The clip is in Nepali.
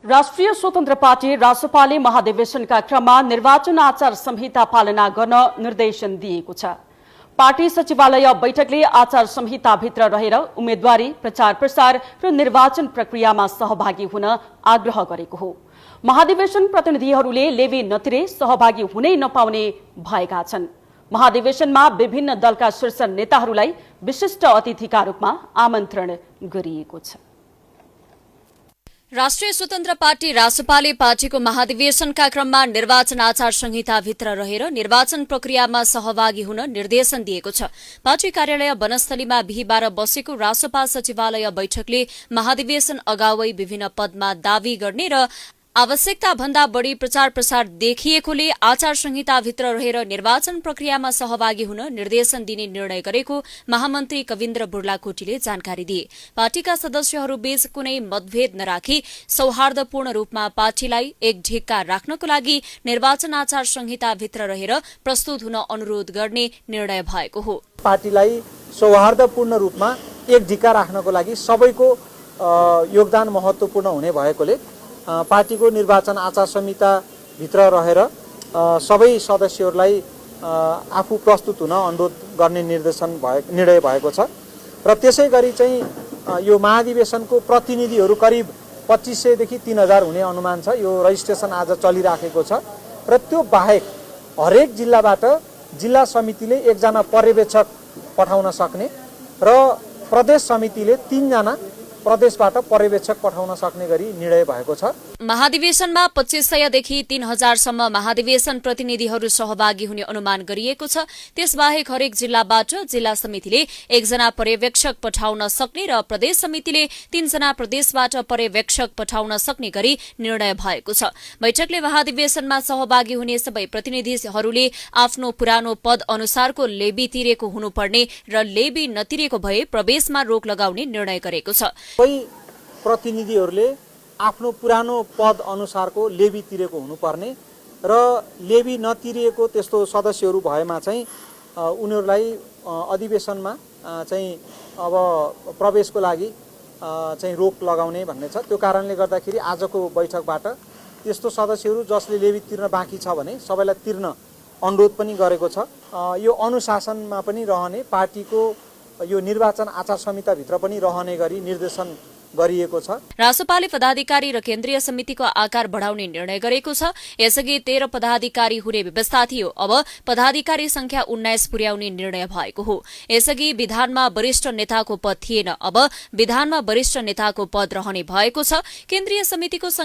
राष्ट्रिय स्वतन्त्र पार्टी रासपाले महाधिवेशनका क्रममा निर्वाचन आचार संहिता पालना गर्न निर्देशन दिएको छ। पार्टी सचिवालय बैठकले आचार संहिताभित्र रहेर उम्मेद्वारी, प्रचार प्रसार र निर्वाचन प्रक्रियामा सहभागी हुन आग्रह गरेको हो। महाधिवेशन प्रतिनिधिहरूले लेवी नतिरे सहभागी हुनै नपाउने भएका छन्। महाधिवेशनमा विभिन्न दलका शीर्ष नेताहरूलाई विशिष्ट अतिथिका रूपमा आमन्त्रण गरिएको छ। राष्ट्रिय स्वतन्त्र पार्टी रासपाले पार्टीको महाधिवेशनका क्रममा निर्वाचन आचार संहिताभित्र रहेर निर्वाचन प्रक्रियामा सहभागी हुन निर्देशन दिएको छ। पार्टी कार्यालय वनस्थलीमा बिहीबार बसेको रासपा सचिवालय बैठकले महाधिवेशन अगावै विभिन्न पदमा दावी गर्ने र आवश्यकता भन्दा बढ़ी प्रचार प्रसार देखिएकोले आचार संहिताभित्र रहेर निर्वाचन प्रक्रियामा सहभागी हुन निर्देशन दिने निर्णय गरेको महामन्त्री कविन्द्र बुर्लाकोटीले जानकारी दिए। पार्टीका सदस्यहरूबीच कुनै मतभेद नराखी सौहार्दपूर्ण रूपमा पार्टीलाई एक ढिक्का राख्नको लागि निर्वाचन आचार संहिताभित्र रहेर प्रस्तुत हुन अनुरोध गर्ने निर्णय भएको हो। पार्टीलाई सौहार्दपूर्ण रूपमा एक ढिक्का राख्नको लागि सबैको योगदान महत्वपूर्ण हुने भएकोले पार्टीको निर्वाचन आचार संहिता भित्र रहेर सबै सदस्यहरूलाई आफू प्रस्तुत हुन अनुरोध गर्ने निर्णय भएको छ र त्यसै गरी चाहिँ यो महाधिवेशनको प्रतिनिधिहरू करिब 2500 देखि 3000 हुने अनुमान छ। यो रजिस्ट्रेसन आज चलिराखेको छ र त्यो बाहेक हरेक जिल्लाबाट जिल्ला समितिले एकजना पर्यवेक्षक पठाउन सक्ने र प्रदेश समितिले 3 जना प्रदेशबाट पर्यवेक्षक पठाउन सक्ने गरी निर्णय भएको छ। महाधिवेशनमा 2500 देखि 3000 सम्म महाधिवेशन प्रतिनिधिहरू सहभागी हुने अनुमान गरिएको छ। त्यसबाहेक हरेक जिल्लाबाट जिल्ला समितिले एकजना पर्यवेक्षक पठाउन सक्ने र प्रदेश समितिले 3 जना प्रदेशबाट पर्यवेक्षक पठाउन सक्ने गरी निर्णय भएको छ। बैठकले महाधिवेशनमा सहभागी हुने सबै प्रतिनिधिहरूले आफ्नो पुरानो पद अनुसारको लेबी तिरेको हुनुपर्ने र लेबी नतिरेको भए प्रवेशमा रोक लगाउने निर्णय गरेको छ। सबै प्रतिनिधिहरूले आफ्नो पुरानो पद अनुसारको लेबी तिरेको हुनुपर्ने र लेबी नतिरिएको त्यस्तो सदस्यहरू भएमा चाहिँ उनीहरूलाई अधिवेशनमा चाहिँ अब प्रवेशको लागि चाहिँ रोक लगाउने भन्ने छ। त्यो कारणले गर्दाखेरि आजको बैठकबाट त्यस्तो सदस्यहरू जसले लेबी तिर्न बाँकी छ भने सबैलाई तिर्न अनुरोध पनि गरेको छ। यो अनुशासनमा पनि रहने, पार्टीको यो निर्वाचन आचार संहिताभित्र पनि रहने गरी निर्देशन गरिएको छ। रासपाले पदाधिकारी र केन्द्रीय समितिको आकार बढाउने निर्णय गरेको छ। यसअघि 13 पदाधिकारी हुने व्यवस्था थियो, अब पदाधिकारी संख्या 19 पुर्याउने निर्णय भएको हो। यसअघि विधानमा वरिष्ठ नेताको पद थिएन, अब विधानमा वरिष्ठ नेताको पद रहने भएको छ। केन्द्रीय समितिको